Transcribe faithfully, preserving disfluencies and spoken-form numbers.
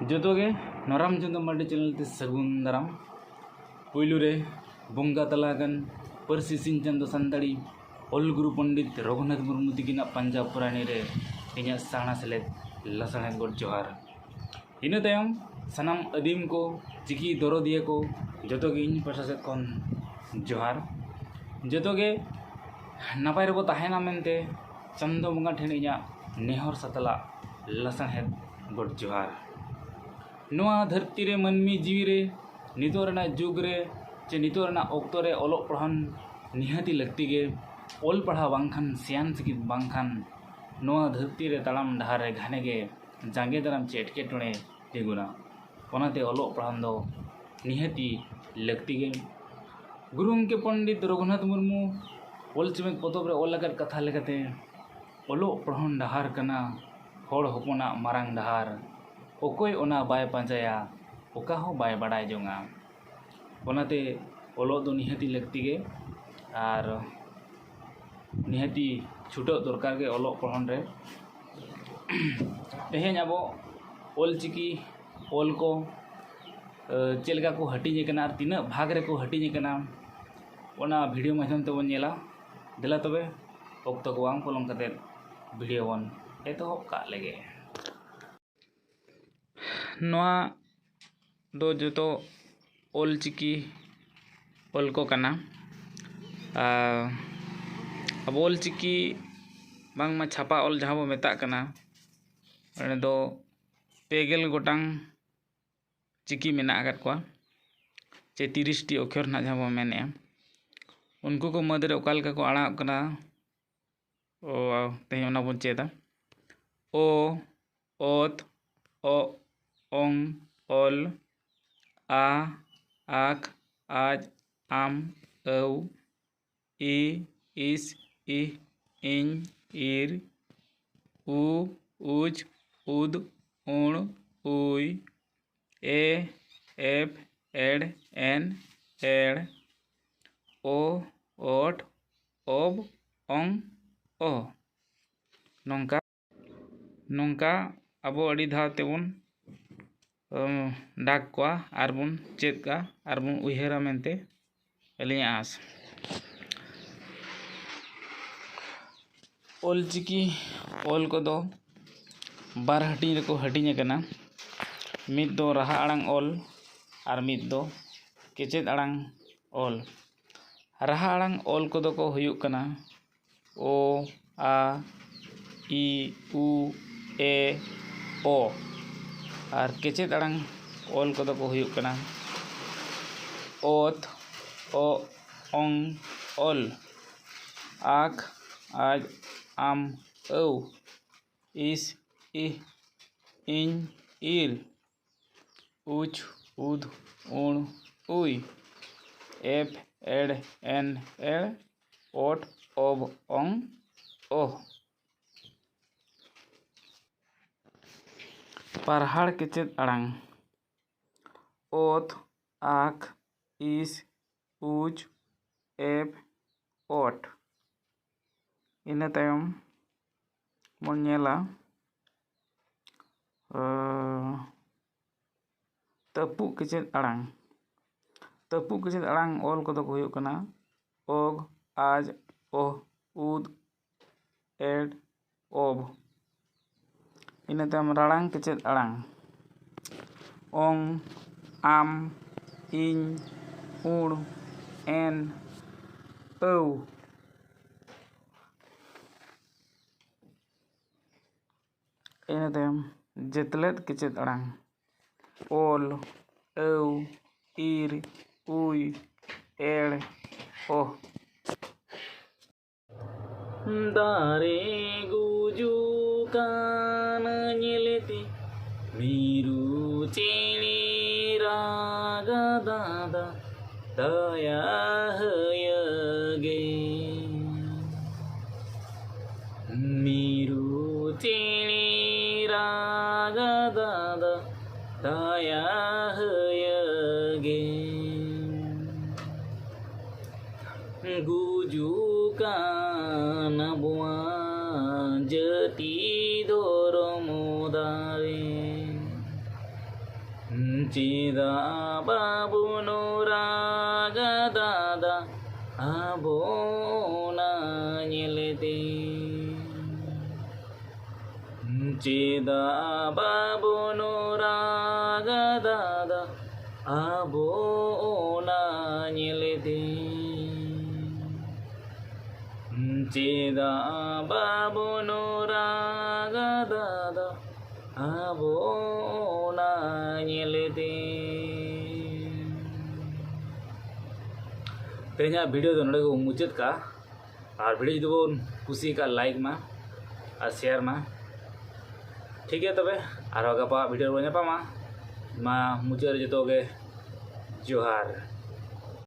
ᱡᱚᱛᱚ ᱜᱮ ᱱᱚᱨᱟᱢ ᱪᱚᱸᱫᱚ ᱢᱟᱨᱰᱤ ᱪᱮᱱᱮᱞ ᱛᱮ ᱥᱟᱹᱜᱩᱱ ᱫᱟᱨᱟᱢ᱾ ᱯᱩᱭᱞᱩ ᱨᱮ ᱵᱚᱸᱜᱟ ᱛᱟᱞᱟ ᱟᱠᱟᱱ ᱯᱟᱹᱨᱥᱤ ᱥᱤᱧ ᱪᱟᱸᱫᱚ ᱥᱟᱱᱛᱟᱲᱤ ᱚᱞ ᱜᱩᱨᱩ ᱯᱚᱱᱰᱤᱛ ᱨᱚᱜᱷᱩᱱᱟᱛᱷ ᱢᱩᱨᱢᱩ ᱛᱤᱠᱤᱱᱟᱜ ᱯᱟᱸᱡᱟ ᱯᱚᱨᱟᱱᱤ ᱨᱮ ᱤᱧᱟᱹᱜ ᱥᱟᱨᱱᱟ ᱥᱮᱞᱮᱫ ᱞᱟᱥᱟᱲᱦᱮᱫ ᱜᱚᱰ ᱡᱚᱦᱟᱨ᱾ ᱤᱱᱟᱹ ᱛᱟᱭᱚᱢ ᱥᱟᱱᱟᱢ ᱟᱹᱫᱤᱢ ᱠᱚ, ᱪᱤᱠᱤ ᱫᱚᱨᱚᱫᱤᱭᱟᱹ ᱠᱚ, ᱡᱚᱛᱚ ᱜᱮ ᱤᱧ ᱯᱟᱦᱴᱟ ᱥᱮᱫ ᱠᱷᱚᱱ ᱡᱚᱦᱟᱨ᱾ ᱡᱚᱛᱚ ᱜᱮ ᱱᱟᱯᱟᱭ ᱨᱮᱵᱚ ᱛᱟᱦᱮᱱᱟ ᱢᱮᱱᱛᱮ ᱪᱟᱸᱫᱚ ᱵᱚᱸᱜᱟ ᱴᱷᱮᱱ ᱤᱧᱟᱹᱜ ᱱᱮᱦᱚᱨ ᱥᱟᱛᱞᱟᱜ ᱞᱟᱥᱟᱲᱦᱮᱫ ᱜᱚᱰ ᱡᱚᱦᱟᱨ᱾ ᱱᱚᱣᱟ ᱫᱷᱟᱹᱨᱛᱤ ᱨᱮ ᱢᱟᱹᱱᱢᱤ ᱡᱤᱣᱤ ᱨᱮ ᱱᱤᱛᱚᱜ ᱨᱮᱱᱟᱜ ᱡᱩᱜᱽ ᱨᱮ ᱪᱮ ᱱᱤᱛᱚᱜ ᱨᱮᱱᱟᱜ ᱚᱠᱛᱚ ᱨᱮ ᱚᱞᱚᱜ ᱯᱟᱲᱦᱟᱣ ᱱᱤᱦᱟᱹᱛᱤ ᱞᱟᱹᱠᱛᱤ ᱜᱮ᱾ ᱚᱞ ᱯᱟᱲᱦᱟᱣ ᱵᱟᱝᱠᱷᱟᱱ, ᱥᱮᱭᱟᱱ ᱥᱤᱠᱤᱛ ᱵᱟᱝᱠᱷᱟᱱ, ᱱᱚᱣᱟ ᱫᱷᱟᱹᱨᱛᱤ ᱨᱮ ᱛᱟᱲᱟᱢ ᱰᱟᱦᱟᱨ ᱨᱮ ᱜᱷᱟᱱᱮ ᱜᱮ ᱡᱟᱸᱜᱮ ᱫᱟᱨᱟᱢ ᱪᱮ ᱮᱴᱠᱮᱴᱚᱬᱮ ᱛᱤᱸᱜᱩᱱᱟ᱾ ᱚᱱᱟᱛᱮ ᱚᱞᱚᱜ ᱯᱟᱲᱦᱟᱣ ᱫᱚ ᱱᱤᱦᱟᱹᱛᱤ ᱞᱟᱹᱠᱛᱤ ᱜᱮ᱾ ᱜᱩᱨᱩ ᱜᱚᱢᱠᱮ ᱯᱚᱱᱰᱤᱛ ᱨᱚᱜᱷᱩᱱᱟᱛᱷ ᱢᱩᱨᱢᱩ ᱚᱞ ᱪᱮᱢᱮᱫ ᱯᱚᱛᱚᱵ ᱨᱮ ᱚᱞ ᱟᱠᱟᱫ ᱠᱟᱛᱷᱟ ᱞᱮᱠᱟᱛᱮ, ᱚᱞᱚᱜ ᱯᱟᱲᱦᱟᱣ ᱰᱟᱦᱟᱨ ᱠᱟᱱᱟ ᱦᱚᱲ ᱦᱚᱯᱚᱱᱟᱜ ᱢᱟᱨᱟᱝ ᱰᱟᱦᱟᱨ, ᱚᱠᱚᱭ ᱚᱱᱟ ᱵᱟᱭ ᱯᱟᱸᱡᱟᱭᱟ, ᱚᱠᱟ ᱦᱚᱸ ᱵᱟᱭ ᱵᱟᱰᱟᱭ ᱡᱚᱝᱟ᱾ ᱚᱱᱟᱛᱮ ᱚᱞᱚᱜ ᱫᱚ ᱱᱤᱦᱟᱹᱛᱤ ᱞᱟᱹᱠᱛᱤ ᱜᱮ ᱟᱨ ᱱᱤᱦᱟᱹᱛᱤ ᱪᱷᱩᱴᱟᱹᱜ ᱫᱚᱨᱠᱟᱨ ᱜᱮ ᱚᱞᱚᱜ ᱯᱟᱲᱦᱟᱣ ᱨᱮ᱾ ᱛᱮᱦᱮᱧ ᱟᱵᱚ ᱚᱞ ᱪᱤᱠᱤ ᱚᱞ ᱠᱚ, ᱮ, ᱪᱮᱫ ᱞᱮᱠᱟ ᱠᱚ ᱦᱟᱹᱴᱤᱧ ᱟᱠᱟᱱᱟ ᱟᱨ ᱛᱤᱱᱟᱹᱜ ᱵᱷᱟᱜᱽ ᱨᱮᱠᱚ ᱦᱟᱹᱴᱤᱧ ᱟᱠᱟᱱᱟ, ᱚᱱᱟ ᱵᱷᱤᱰᱤᱭᱳ ᱢᱟᱫᱽᱫᱷᱚᱢ ᱛᱮᱵᱚᱱ ᱧᱮᱞᱟ᱾ ᱫᱮᱞᱟ ᱛᱚᱵᱮ, ᱚᱠᱛᱚ ᱠᱚ ᱵᱟᱝ ᱯᱚᱞᱚᱢ ᱠᱟᱛᱮᱫ ᱵᱷᱤᱰᱤᱭᱳ ᱵᱚᱱ ᱮᱛᱚᱦᱚᱵ ᱠᱟᱜ ᱞᱮᱜᱮ᱾ ᱱᱚᱣᱟ ᱫᱚ ᱡᱚᱛᱚ ᱚᱞ ᱪᱤᱠᱤ ᱚᱞ ᱠᱚ ᱠᱟᱱᱟ᱾ ᱟᱨ ᱟᱵᱚ ᱚᱞ ᱪᱤᱠᱤ ᱵᱟᱝᱢᱟ ᱪᱷᱟᱯᱟ ᱚᱞ ᱡᱟᱦᱟᱸ ᱵᱚ ᱢᱮᱛᱟᱜ ᱠᱟᱱᱟ, ᱚᱸᱰᱮ ᱫᱚ ᱯᱮ ᱜᱮᱞ ᱜᱚᱴᱟᱝ ᱪᱤᱠᱤ ᱢᱮᱱᱟᱜ ᱟᱠᱟᱫ ᱠᱚᱣᱟ, ᱪᱮ ᱛᱤᱨᱤᱥ ᱴᱤ ᱚᱠᱷᱚᱨ ᱱᱟᱦᱟᱜ ᱡᱟᱦᱟᱸ ᱵᱚᱱ ᱢᱮᱱᱮᱫᱼᱟ᱾ ᱩᱱᱠᱩ ᱠᱚ ᱢᱩᱫᱽᱨᱮ ᱚᱠᱟ ᱞᱮᱠᱟ ᱠᱚ ᱟᱲᱟᱝᱚᱜ ᱠᱟᱱᱟ, ᱚ, ᱛᱮᱦᱮᱧ ᱚᱱᱟ ᱵᱚᱱ ᱪᱮᱫᱟ᱾ ᱚ, ᱚᱛ, ᱚᱜ, ᱚᱝ, ᱚᱞ, ᱟ, ᱟᱠ, ᱟᱡ, ᱟᱢ, ᱟᱹᱣ, ᱤ, ᱤᱥ, ᱤᱦ, ᱤᱧ, ᱤᱨ, ᱩ, ᱩᱡ, ᱩᱫ, ᱩᱬ, ᱩᱭ, ᱮ, ᱮᱯ, ᱮᱲ, ᱮᱱ, ᱮᱲ, ᱳ, ᱳᱴ, ᱳᱵ, ᱚᱝ, ᱚ᱾ ᱱᱚᱝᱠᱟ, ᱱᱚᱝᱠᱟ ᱟᱵᱚ ᱟᱹᱰᱤ ᱫᱷᱟᱣ ᱛᱮᱵᱚᱱ ᱰᱟᱠ ᱠᱚᱣᱟ ᱟᱨ ᱵᱚᱱ ᱪᱮᱫ ᱠᱟᱜᱼᱟ ᱟᱨ ᱵᱚᱱ ᱩᱭᱦᱟᱹᱨᱟ ᱢᱮᱱᱛᱮ ᱟᱹᱞᱤᱧᱟᱜ ᱟᱸᱥ᱾ ᱚᱞᱪᱤᱠᱤ ᱚᱞ ᱠᱚᱫᱚ ᱵᱟᱨ ᱦᱟᱹᱴᱤᱧ ᱨᱮᱠᱚ ᱦᱟᱹᱴᱤᱧ ᱟᱠᱟᱱᱟ᱾ ᱢᱤᱫ ᱫᱚ ᱨᱟᱦᱟ ᱟᱲᱟᱝ ᱚᱞ ᱟᱨ ᱢᱤᱫ ᱫᱚ ᱠᱮᱪᱮᱫ ᱟᱲᱟᱝ ᱚᱞ᱾ ᱨᱟᱦᱟ ᱟᱲᱟᱝ ᱚᱞ ᱠᱚᱫᱚ ᱠᱚ ᱦᱩᱭᱩᱜ ᱠᱟᱱᱟ ᱚ, ᱟ, ᱤ, ᱩ, ᱮ, ᱚ᱾ ᱟᱨ ᱠᱮᱪᱮᱫ ᱟᱲᱟᱝ ᱚᱞ ᱠᱚᱫᱚ ᱠᱚ ᱦᱩᱭᱩᱜ ᱠᱟᱱᱟ ᱚᱛ, ᱚ, ᱚᱝ, ᱚᱞ, ᱟᱠ, ᱟᱡ, ᱟᱢ, ᱟᱹᱣ, ᱤᱥ, ᱤᱦ, ᱤᱧ, ᱤᱨ, ᱩᱪ, ᱩᱫ, ᱩᱬ, ᱩᱭ, ᱮᱯ, ᱮᱲ, ᱮᱱ, ᱮᱲ, ᱚᱴ, ᱚᱵ, ᱚᱝ, ᱚᱦ᱾ ᱯᱟᱨᱦᱟᱲ ᱠᱮᱪᱮᱫ ᱟᱲᱟᱝ᱾ ᱚᱛ, ᱟᱠ, ᱤᱥ, ᱩᱪ, ᱮᱯ, ᱚᱴ᱾ ᱤᱱᱟᱹ ᱛᱟᱭᱚᱢ ᱵᱚᱱ ᱧᱮᱞᱟ, ᱟᱸ, ᱛᱟᱹᱯᱩᱜ ᱠᱮᱪᱮᱫ ᱟᱲᱟᱝ᱾ ᱛᱟᱹᱯᱩᱜ ᱠᱮᱪᱮᱫ ᱟᱲᱟᱝ ᱚᱞ ᱠᱚᱫᱚ ᱠᱚ ᱦᱩᱭᱩᱜ ᱠᱟᱱᱟ ᱚᱜ, ᱟᱡ, ᱚᱦ, ᱩᱫ, ᱮᱰ, ᱚᱵ᱾ ᱤᱱᱟᱹ ᱛᱟᱭᱚᱢ ᱨᱟᱲᱟᱝ ᱠᱮᱪᱮᱫ ᱟᱲᱟᱝ᱾ ᱚᱝ, ᱟᱢ, ᱤᱧ, ᱩᱬ, ᱮᱱ, ᱟᱹᱣ᱾ ᱤᱱᱟᱹ ᱛᱟᱭᱚᱢ ᱡᱮᱛᱞᱮᱫ ᱠᱮᱪᱮᱫ ᱟᱲᱟᱝ᱾ ᱚᱞ, ᱟᱹᱣ, ᱤᱨ, ᱩᱭ, ᱮᱲ, ᱚᱦ᱾ ᱫᱟᱨᱮ ᱜᱩᱡᱩᱜ ᱠᱟᱱ ᱧᱮᱞᱛᱮ ᱢᱤᱨᱩ ᱪᱮᱬᱮ ᱨᱟᱜᱟ ᱫᱟᱫᱟ ᱫᱟᱭᱟ ᱦᱟᱹᱭᱟᱹ ᱜᱮ᱾ ᱢᱤᱨᱩ ᱪᱮᱬᱮ ᱨᱟᱜᱟ ᱫᱟᱫᱟ ᱫᱟᱭᱟ ᱦᱟᱹᱭᱟᱹ ᱜᱮ᱾ ᱜᱩᱡᱩᱜ ᱠᱟᱱ ᱟᱵᱚᱣᱟᱜ ᱡᱟᱹᱛᱤ ᱫᱷᱚᱨᱚᱢ ᱫᱟᱨᱮ᱾ ᱪᱮᱫᱟᱜ ᱵᱟᱵᱚᱱ ᱨᱟᱜᱟ ᱫᱟᱫᱟ ᱟᱵᱚ ᱚᱱᱟ ᱧᱮᱞᱛᱮ? ᱪᱮᱫᱟᱜ ᱵᱟᱵᱚᱱ ᱨᱟᱜᱟ ᱫᱟᱫᱟ ᱟᱵᱚ ᱚᱱᱟ ᱧᱮᱞᱛᱮ? ᱪᱮᱫᱟᱜ ᱵᱟᱵᱚᱱ ᱨᱟᱜᱟ ᱫᱟᱫᱟ ᱟᱵᱚ ᱚᱱᱟ ᱧᱮᱞᱛᱮ? ᱛᱮᱦᱮᱧᱟᱜ ᱵᱷᱤᱰᱤᱭᱳ ᱫᱚ ᱱᱚᱰᱮ ᱜᱮᱵᱚᱱ ᱢᱩᱪᱟᱹᱫ ᱠᱟᱜᱼᱟ᱾ ᱟᱨ ᱵᱷᱤᱰᱤᱭᱳ ᱡᱩᱫᱤ ᱵᱚᱱ ᱠᱩᱥᱤᱭᱟᱠᱟᱫ, ᱞᱟᱭᱤᱠ ᱢᱟ ᱟᱨ ᱥᱮᱭᱟᱨ ᱢᱟ᱾ ᱴᱷᱤᱠ ᱜᱮᱭᱟ, ᱛᱚᱵᱮ ᱟᱨᱦᱚᱸ ᱜᱟᱯᱟ ᱵᱷᱤᱰᱤᱭᱳ ᱨᱮᱵᱚᱱ ᱧᱟᱯᱟᱢᱟ᱾ ᱢᱟ ᱢᱩᱪᱟᱹᱫ ᱨᱮ ᱡᱚᱛᱚ ᱜᱮ ᱡᱚᱦᱟᱨ᱾